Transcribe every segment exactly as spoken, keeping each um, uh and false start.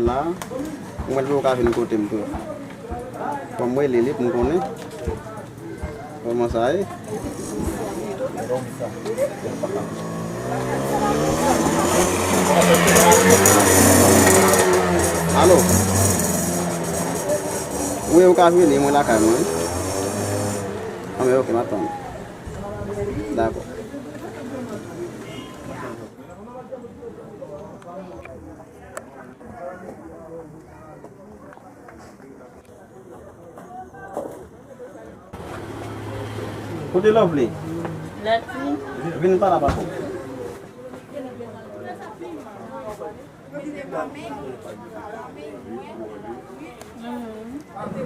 Mwen, l poko ka vin kote m tou. Fò m rele li pou m konnen kòman sa ye. Alo? Wi, ou ka vini, mwen lakay mwen. Anben, ok, m ap tann. Dakò. Kote Lovely? Lati. Vin pa la, papa.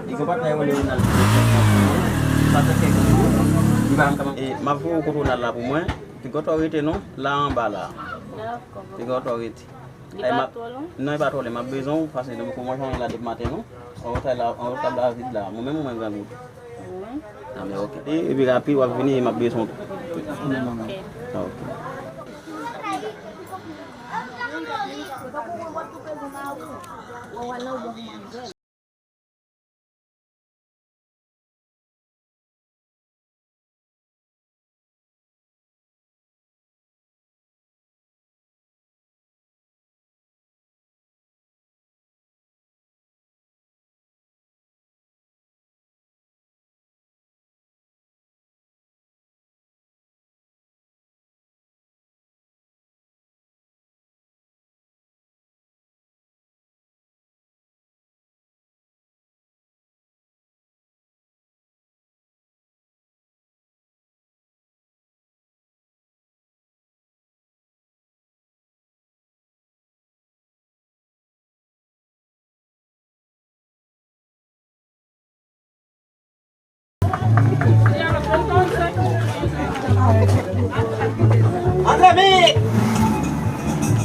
Li gen patnè yo rele Ronald. Sa fè kèk jou. Li pa menm ka. E, m ap voye w kot Ronald la pou mwen. Piga w rete non, la anba la. Dakò. Piga w rete. Li pa twò lwen? Non, li pa twò lwen. M ap bezwen w, paske nou poko manyen la depi maten non. An retay la, an retay la vit la. Mwen menm ou mwen grangou. Wi. Anben, ok. E, epi rapid, w ap vini, e m ap bezwen w tou. Ok. Ok. Antre vit!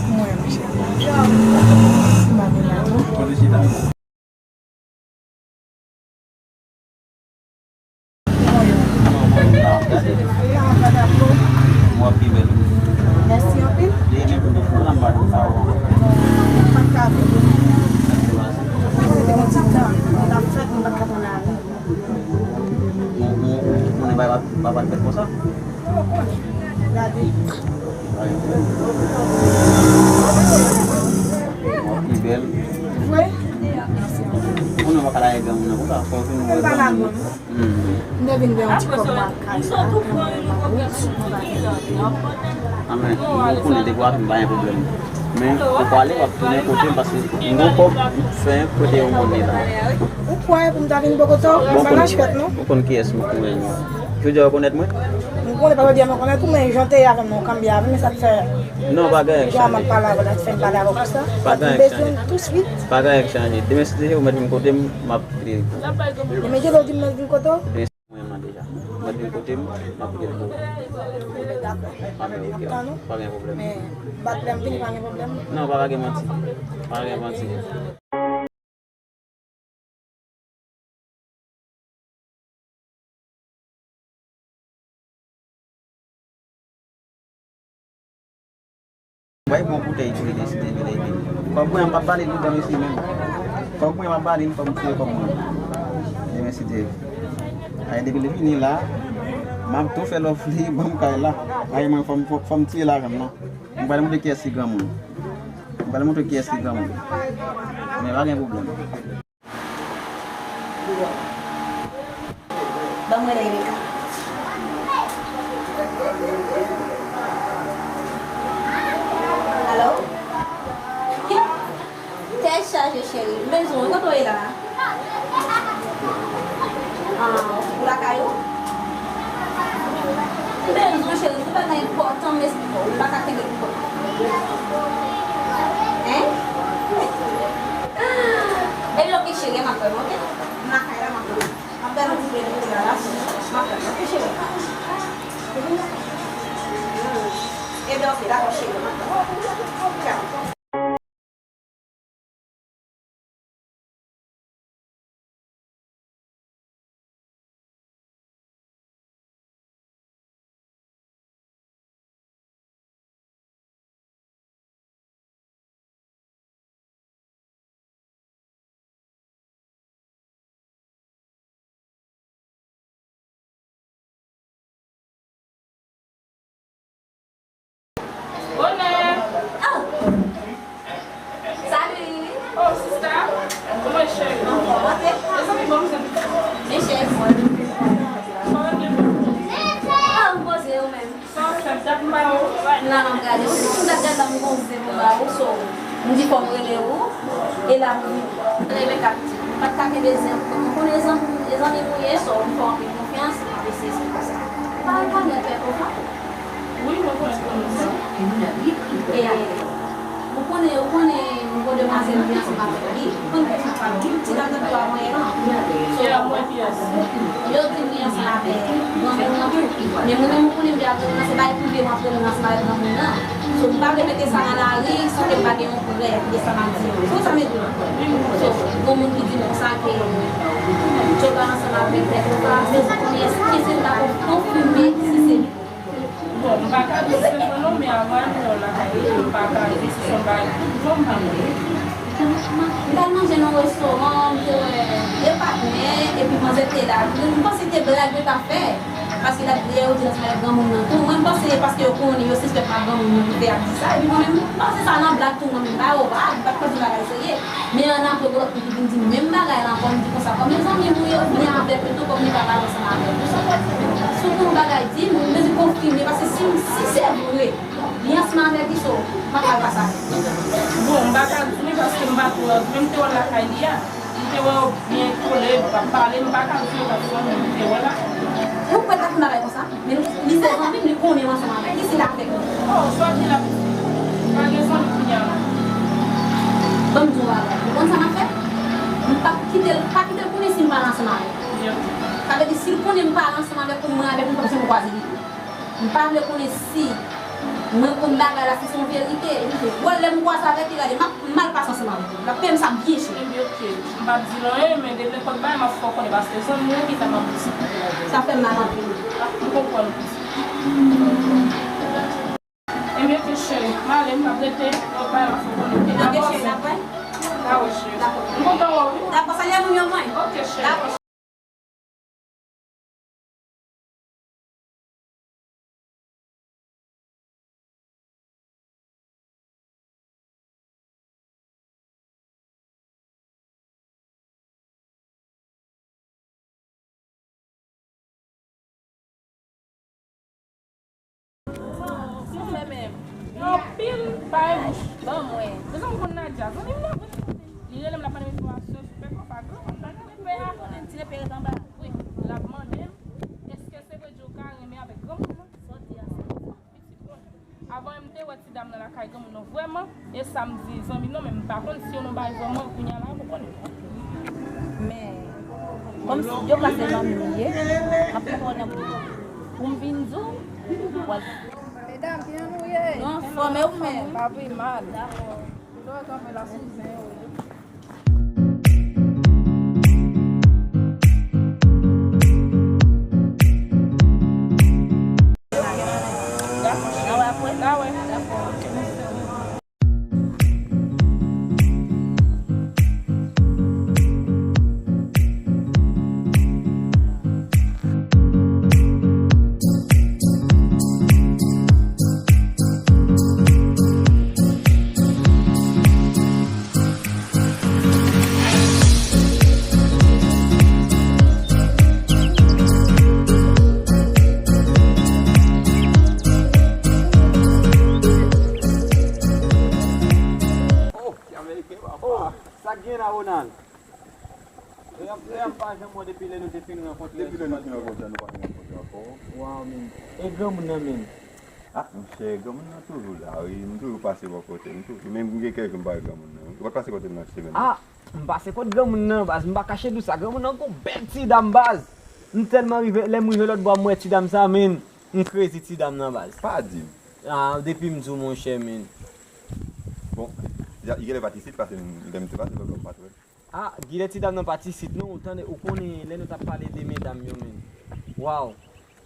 Mwen, m chita. M pa vin la, non. Mèsi anpil. Mwen te gen ti tan, mwen t ap fèt, mwen pa t ka pran lari. Ou, ou, ou konnen bagay pa, pa, pa t fèt konsa. Gade. Li bèl. Vre? Ou konnen w pa ka lage granmoun nan konsa, fò w vin wè granmoun nan. M te vin wè yon ti kòb mwen al kay la, mwen pa gen kòb. Anben, ou konnen depi w ap vin pa gen pwoblèm. Men, ou prale, w ap tounen kote m, paske m gon kòb, m fè kote yon moun li la. Ou kwè pou m ta vin bò kote w? Bon, ou konn, ou konn kiyès m konnen. Jodi a ou konèt mwen? M konnen, pa jodi a mwen konèt ou, men jan w te ye avè m nan, ou kanpe avè m, men sa k fè. Non, pa gen anyen k chanje. Jan m ap pale avè w la, ki fè m pale avè w konsa. Pa gen anyen k chanje. Paske m bezwen w touswit. Pa gen anyen k chanje. Demen, si Dye vle, ou mèt vin kote m, m ap Demen Dye vle, ou di m mèt vin kote w? Mwen menm nan deja. Mwen vin kote m, m ap koute l pou ou. Dakò. Anben, ok. M ap tann ou. Pa gen pwoblèm. Men, bat lè m vini, pa gen pwoblèm. Non, pa gen manti. Pa gen manti. Bay bon koutèy tou li deside vin ede. Kòb mwen an, m p ap ba li l, li ban m isi menm. Kòb mwen, m ap ba li l, fò m touye kòb mwen. Demen, si Dye vle. Ay, depi li vini la, m ap tou fè lòf li, ban m kay la. Ay, mwen, fò m, fò, fò m tiye lajan m, non. M pral montre kiyès ki granmoun. M pral montre kiyès ki granmoun. Men pa gen pwoblèm. Ban mwen rele Rebecca. Alo? Tèt chaje, cheri. M bezwen w. Kote w ye la? Ah, ou lakay ou? M bezwen w, cheri. Se bagay enpòtan, m esplike w. Ou pa ka kenbe pou kont ou. Hein? Ebyen, ok, cheri, m ap wè w, ok? M lakay la, m ap wè w. M ap gade yon ti plen kote la, la, m ap wè w, ok, cheri? Ebyen, ok, dakò, cheri, m ap wè w. Tchao. M ap gade, wi, m t ap gade la, m gon zen pou ba ou, so, m di fò m rele ou, e la pou vini. Rebecca pitit, m pa t ka kenbe zen ankò. M konnen zanmi, e zanmi m ou ye, so, m fè w anpil konfyans, m ap eseye se pou sa. Pa, pa gen pè konsa. Wi, mwen konnen konnen sa. E, ou konnen, ou konnen nouvo demwazèl li ansanm avèk li. Ou konn kisa k pral di, ti dam nan tou a mwen lan. So, yo di m li ansanm avèk granmoun nan tou. Men mwen menm, ou konnen m te ap rele nan, se bay prive m ap rele ansanm avèk granmoun nan. So, m pa vle mete sa nan lari san ke m pa gen yon prèv de sa m ap di yo. Se konsa m ede. So, gon moun ki di m konsa ke Joe pa ansanm avèk nèg konsa, se pou konnen èske se ta konfime si se li. Bon, m pa ka di se mwen non, men avan m te wè lakay li, m pa ka di si se yon bagay tout bon, m pa konnen. M t al manje nan restoran, m te wè de patnè, epi manzè te la. M panse se te blag yo t ap fè, paske l ap di yo di ansanm avèk granmoun nan tou. Mwen, m panse se paske yo konnen, yo sispèk pa granmoun nan ki fè y ap di sa, epi mwen menm, m panse sa nan blag tou, mwen menm, m pa wè w pa, m pa t panse bagay serye. Men annapre, gon lòt moun ki vin di m menm bagay la ankò, m di konsa, kòm e zanmi m ou ye, ou byen avèk li tou, kòm li pa pale ansanm avè w. Si w gen yon bagay, di m, m bezwen konfime, paske si, si se vre, li ansanm avèk li, so, m ap al pase avè l. Bon, m pa ka di w, paske m pa twò, men m te wè l lakay li a. M te wè yo byen kole, yo t ap pale, m pa ka di w, paske m te wè l la. Ou kwè l t ap fè yon bagay konsa? Men li se zanmi m, li konnen m ansanm avèk li, si l avèk li. Oh, sa w di la, pitit. Pa gen zanmi kounye a la. Ban m di w yon bagay. Ou konn sa n ap fè? M p ap kite l, pa kite l konnen si m pale ansanm avè l. Sa vle di, si l konnen m pale ansanm avèk ou, mwen avèk li, m p ap janm kwaze li. M pa vle konnen si mwen konn bagay la, si se yon verite. Bon, lè m kwaze avèk li, gade, m ap M mal pase ansanm avèk li. L ap peye m sa byen chè. Ebyen, oke. M p ap di l anyen, men depi nenpòt bagay, m ap fè w konnen, paske zanmi w ki fè m ap di. Sa fè m mal anpil. M konprann ou. Ebyen, oke, cheri. M ale, m ap rete. Lòt bagay, m ap fè w konnen, oke? Oke, cheri, n ap wè. Dakò, cheri. Dakò. M kontan wè w, wi. Dakò, salye moun yo, mwen. Oke, cheri. Dakò. Anpil bay bouch ban mwen. Bezwen m konn Nadia. Zanmi m nan, li rele m, l ap mande m enfòmasyon sou pè konsa. Gran konn bagay, men pè a konnen ti lepè ret anba. Wi, l ap mande m, èske se vre Joe ka renmen avèk granmoun nan? Sa w di a se pitit bon. Avan menm m te wè ti dam nan lakay granmoun nan vrèman, e sa m di zanmi m nan, men m pa konn si yo nan bay vrèman kounye a la, m pa konnen. Men, kòm si Joe ka se zanmi m li ye, m ap fè konnen pou, pou m vin di w, w al. Medam, kijan nou ye? Nou anfòm, e ou menm? M pa pi mal. Dakò. Lè w kanpe la sou zen yo. Oh, ti ameriken, papa. Sa k gen la, Ronald? E ap, e ap pa janm wè depi lè nou te fin rankontre. Depi lè nou fin rankontre, nou pa fin rankontre ankò. Waw, men. E granmoun nan menm? Ah, monchè, granmoun nan toujou la, wi. M toujou pase bò kote l, m toujou. Men m gen kèk jou m pa wè granmoun nan, wi. Ou pa t pase kote l nan semèn nan? Ah, m pase kot granmoun nan, baz. M pa kache di w sa. Granmoun nan gon bèl ti dam, baz. M tèlman rive, lè m rive lòt bò a, m wè ti dam sa, men. M krezi ti dam nan, baz. Pa di m. Ah, depi m di w, monchè, men. Bon, ya, li genlè pa t isit, paske m, lè m te pase, m pa t wè l. Ah, gilè ti dam nan pa t isit non, ou tande, ou konnen lè nou t ap pale de medam yo, men. Waw.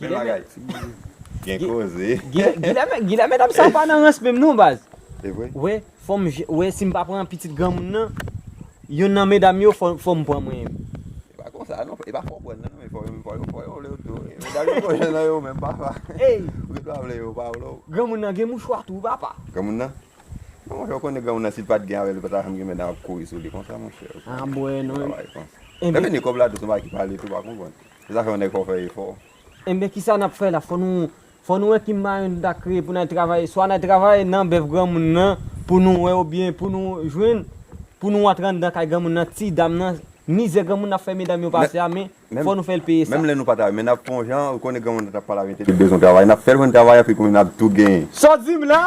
Bèl bagay. Gen koze. Gilè, gilè, gilè medam sa pa nan rans menm non, baz. Se vre? Wè, fò m, wè, si m pa pran pitit granmoun nan, youn nan medam yo, fò, fò m pran mwen menm. E pa konsa non, e pa fò w pran nan, men fò, fò, fò yo vle w tou. Medam yo konn nan yo menm, papa. Ey! Ou gen dwa vle yo, pa vle w. Granmoun nan gen mouchwa tou, papa. Granmoun nan? Non, monchè, ou konnen granmoun nan, si l pa t gen avè l, li pa ta janm gen medam ap kouri sou li konsa, monchè. Ah, bwè, non. Sa pa reponn. Ebyen, men vini kòb la tou, se yon bagay ki pale tou, pa konprann. Se sa fè yon nèg fò fè efò. Enben, kisa n ap fè la? Fò nou, Fò nou wè ki mwayen nou ta kreye pou n al travay. Swa n al travay nan bèf granmoun nan, pou nou wè oubyen pou nou jwenn, pou nou antre anndan kay granmoun nan, ti dam nan, mizè granmoun ap fè medam yo pase a, men fò nou fè l peye sa. Menm lè nou pa ta, men n ap fè yon jan, ou konnen granmoun nan t ap pale avè tèt li, bezwen travay, n ap fè l jwenn travay, epi kounya n ap tou genyen. Sa w di m la?